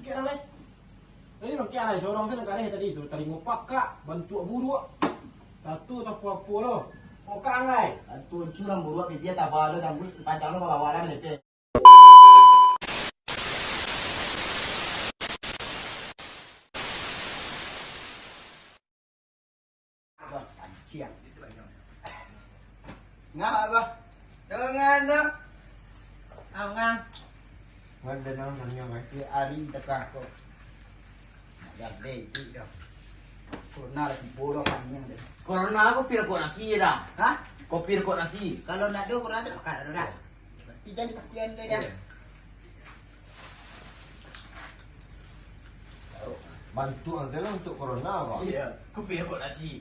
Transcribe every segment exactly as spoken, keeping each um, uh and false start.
Kek alai. Tadi bangkek alai, sorang sana kareh tadi tu, talingo pakak, bantuak buruak. Tatu tapu-apu lo. Kokak anggai. Tatu curang buruak, bibia taba lo, jambuik pancang lo ka bawah lah, melepeh. Abah panciang. Ngah, Abah? Dengan, Abah. Angang. Wan danang sanyo, Bang. Iyo, ari teka ko. Nak gadai tu dah. Corona lah tibo dah, paniang dah. Corona kopi rokok nasi dah. Hah? Kopi rokok nasi. Kalau ndak ado corona tu, makan ado dah. Iyo. Ijan di tapian deh dah. Iyo. Bantuak sajo lah untuak corona, Bang. Iyo, kopi rokok nasi.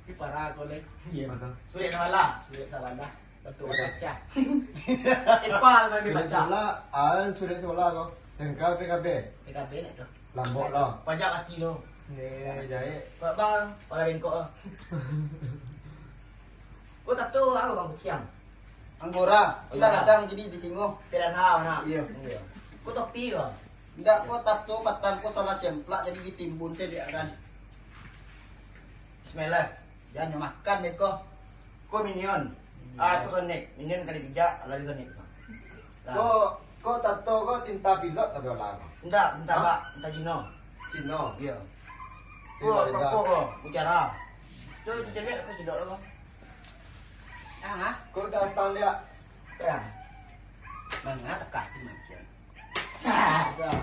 Ini parah kau, Lek. Iyo. Betul. Surek sabalah. Surek sabalah. Betul, pacah. Epa tu nanti pacah. Surek sabalah, ah, surek sabalah kau. Sengkal P K B. P K B nak tu. Lambok lah. Pajak hati tu. Eh, jahek. Bang, pala bengkok ah. Kau tak tahu apa bang kuciang? Anggora. Kita kadang gini di singo. Piranha mana? Iya. Kau topi kau? Ndak, kau tato patang kau salah cemplak jadi ditimbun saya di aran. Bismillah. Jangan makan deh kau. Kau minion. Ah, kau Sonic. Minion kali bijak, lari Sonic. Lah. Kau, kau tato kau tinta pilot sadolah kau. Ndak, tinta bak, tinta Cino. Cino? Iya. Kau, kau, kau, kau, mutiara. Cuba cek lihat kau cedok lah kau. Ah, ha? Kau dah stang lihat? Ya. Manga tekak tu macam. Ah, dah.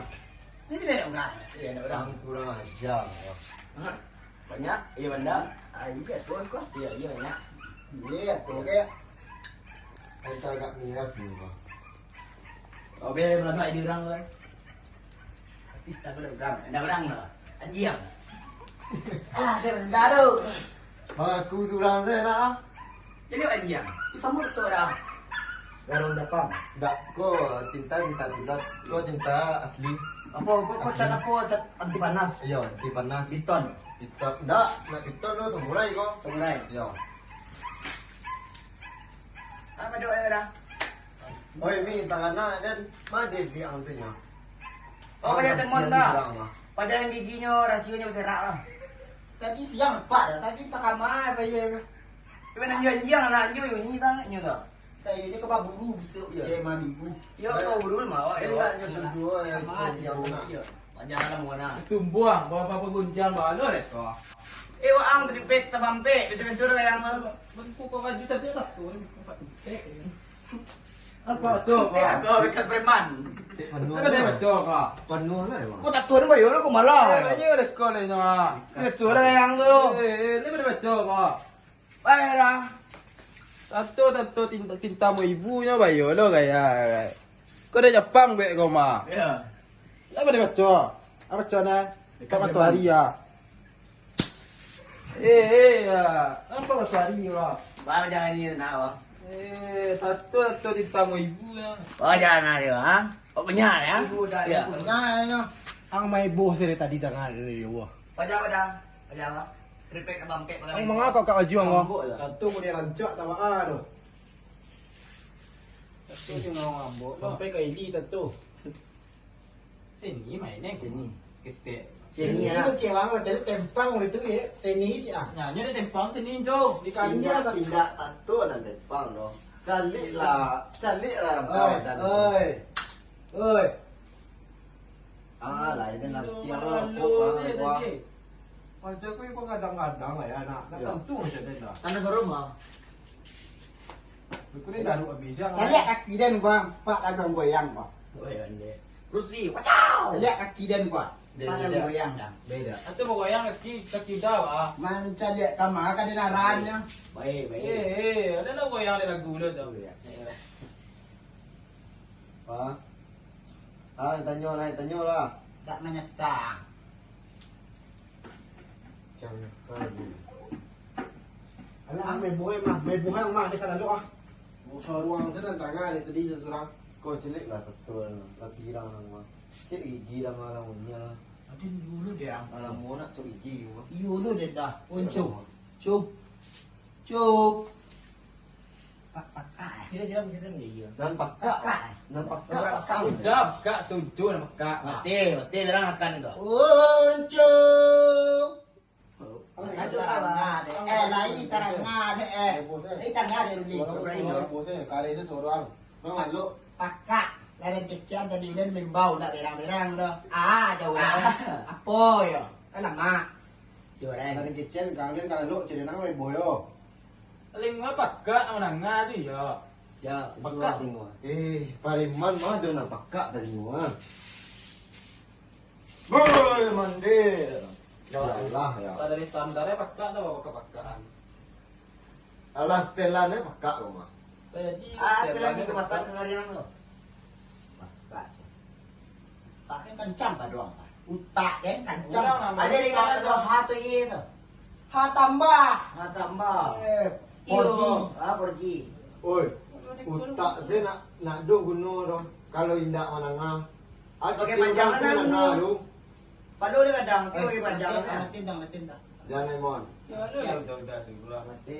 Ini tidak ada orang. Tidak ada orang. Kurang ajar. Hah? Banyak? Iya, banda? Ah, iya, tu kau. Iya, iya, banyak. Iya, tu kau. Antar agak miras ni kau. Oh, biar beranak di orang tu kan. Artis tak boleh orang. Ada orang lah. Anjiang. Ah, dia rendah tu. Bang, aku surang saya nak ah. Jadi anjiang. Itu sama betul dah. Garong dapam. Ndak, kau tinta, tinta pilot. Kau tinta asli. Apa, kau, kau cat apa? Cat anti panas? Iya, anti panas. Beton? Beton. Ndak, ndak beton tu, samurai kau. Samurai? Iya. Apa doa ya, dah? Oi, Mi, tagana dan ma dek di ang tu nyo. Oh, banyak temon dah. Padahal giginyo, rasionyo beserak lah. Tadi siang nampak dah, tadi pakai ma apa iya ke? Tapi nak anjiang, nak anjiang, yo ni tang, nyo tau. Kayu nyo ke baburu besok je. Cek ma minggu. Yo, ke baburu mah, awak yo. Enggak, nyo sudu, eh, sama aja, yo. Banyak lah mona. Tumbuang, bawa apa-apa gunjang, bawa lo deh kau. Eh, waang, teripek, tapampek, betul-betul lah yang tu. Bengkok kau baju cantik lah tu, empat titik. Apa tu, Pak? Eh, apa dekat preman? Apa dia baca, Pak? Penuh lah, emang. Kau tak turun, Pak, yo, lu kau malah. Eh, ayo, let's go, let's go. Let's go, lah, yang tu. Eh, eh, dia boleh baca, Pak. Baiklah. Tato, tato, tinta, tinta mo ibu nyo bayo lo gaya. Kau dah Japang buek kau mah. Ya. Apa dia baca? Apa baca nah? Dekat Matahari ya. Eh, eh, ya. Apa Matahari ya? Bang, jangan ni nak, Bang. Eh, tato, tato tinta mo ibu ya. Oh, jangan ada, ha? Oh, benar ya? Ibu dah, ya. Ibu dah. Nah, ya. Ang mai boh dari tadi tangan dia, ya Allah. Pajak dah. Pajak lah. Tripek abang pek. Ang mangakak kak baju ang, Bang. Mabuk lah. Tato mo dia rancak tak baa tu. Tato cuma ngambok. Sampai ka ili tato. Sini main eh. Sini. Seketek. Sini, sini ya. Itu cewang lah, jadi tempang oleh tu ya. Sini cik ah. Nah, ini ada tempang sini, Cok. Di kandang. Tidak, tidak tato dan tempang doh. Calik lah, calik lah dalam kawadan. Oi, oi. Ah, lah, ini nanti yang lapuk lah, gua. Macam aku yang kadang-kadang lah ya, nak, nak tentu macam ni lah. Tanah ke rumah. Aku ni dah dua habis, ya. Caliak kaki dan gua, pak dagang goyang, pak. Goyang dia. Bruce Lee, wacau! Caliak kaki dan gua, pak dagang goyang dah. Beda. Atau goyang kaki, kaki dah, pak. Mancaliak kamar, kada narannya. Baik, baik. Eh, eh, ada nak goyang ada lagu dulu tu. Ya. Ha? Ha, tanyo lah, tanyo lah. Tak manyasang. Macam manyasang je. Alah, ah, meboh eh, mah. Meboh eh, mah, dia ka lalok ah. Mau suruh orang tu dan tangan dia tadi surang. Kau celik lah betul, lah pirang lah mah. Cik gigi lah malam punya. Ada dulu dia. Malam mau nak sok gigi. Iyo dulu dia dah. Oi, cuk. Cuk. Cuk. Pakak, eh. Sila, sila, sila, iya. Nan pakak. Pakak, eh. Nan pakak, pakak. Udah, pakak, tujuh, nan pakak. Ah. Mati, mati, bilang akan itu. Uncu. Aduh, tarang dek. Eh, lai tarang dek, eh. Lai tarang dek, Ruli. Sorang, sorang, bos, eh. Kareh tu sorang. Bang, malu. Pakak. Ladan kecil tadi udah mimbau, ndak berang-berang doh. Ah, jauh. Ah. Apo yo? Kan lamak. Ladan kecil, kalian kalau lu cerita nama ibu yo. Paling apa kak menengah tu yo. Ya, pakak tengok. Eh, pareman mah ado nak pakak tadi mah. Boy, mandi. Ya Allah, ya. Dari standarnya pakak tu apa pakak-pakakan? Alah, setelannya pakak rumah. Jadi, ah, setelan setelannya ke pasar pakak. Kariang tu. Pakak. Utak kan kancang paduang, Pak. Utak kan kancang. Urang lah, ada di kawan tu, ha tu iya tu. Ha tambah. Ha tambah. Eh, iyo. Four G. Ah, four G. Oi, utak se nak, nak do guno doh. Kalau indak manangah. Ah, pakai kecil panjang urang tu anak nangah dulu. Pado dia kadang, eh, pakai panjang matin, kan? Matin dah, matin dah. Jangan, Mon. Ya, ada dah, udah, udah, sudah. Mati.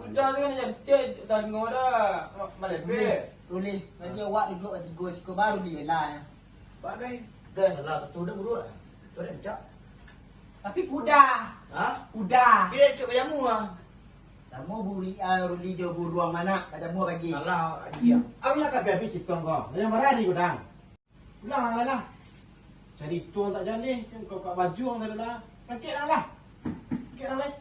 Udah tu kan cantik, tangguh dah, ma-, malepeh. Ruli, tadi awak duduk batigo siko baru di bela, ya. Bagai. Dah, lah, tu dah buruk. Tu dah, cak. Tapi pudah. Ha? Pudah. Dia cuk bajamu ah. Samo buri, ah, Ruli jo buruang manak, bajamu pagi. Alah, dia. Alah, kabeh habis cipta kau. Yang marah di gudang. Pulang lah lah. Cari tuang tak jaleh, kau kat baju orang tadi lah. Rakit lah lah. Rakit lah lah.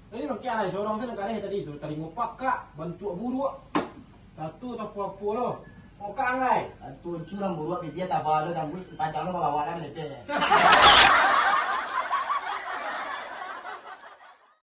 Jadi rakit lah, sorang sana kareh tadi tu, talingo pakak, bantuak buruak. Tatu tak apa-apa lo. Mokak anggai. Tatu curang buruak, bibia taba lo, jambuik panjang lo, bawa lah, melepeh.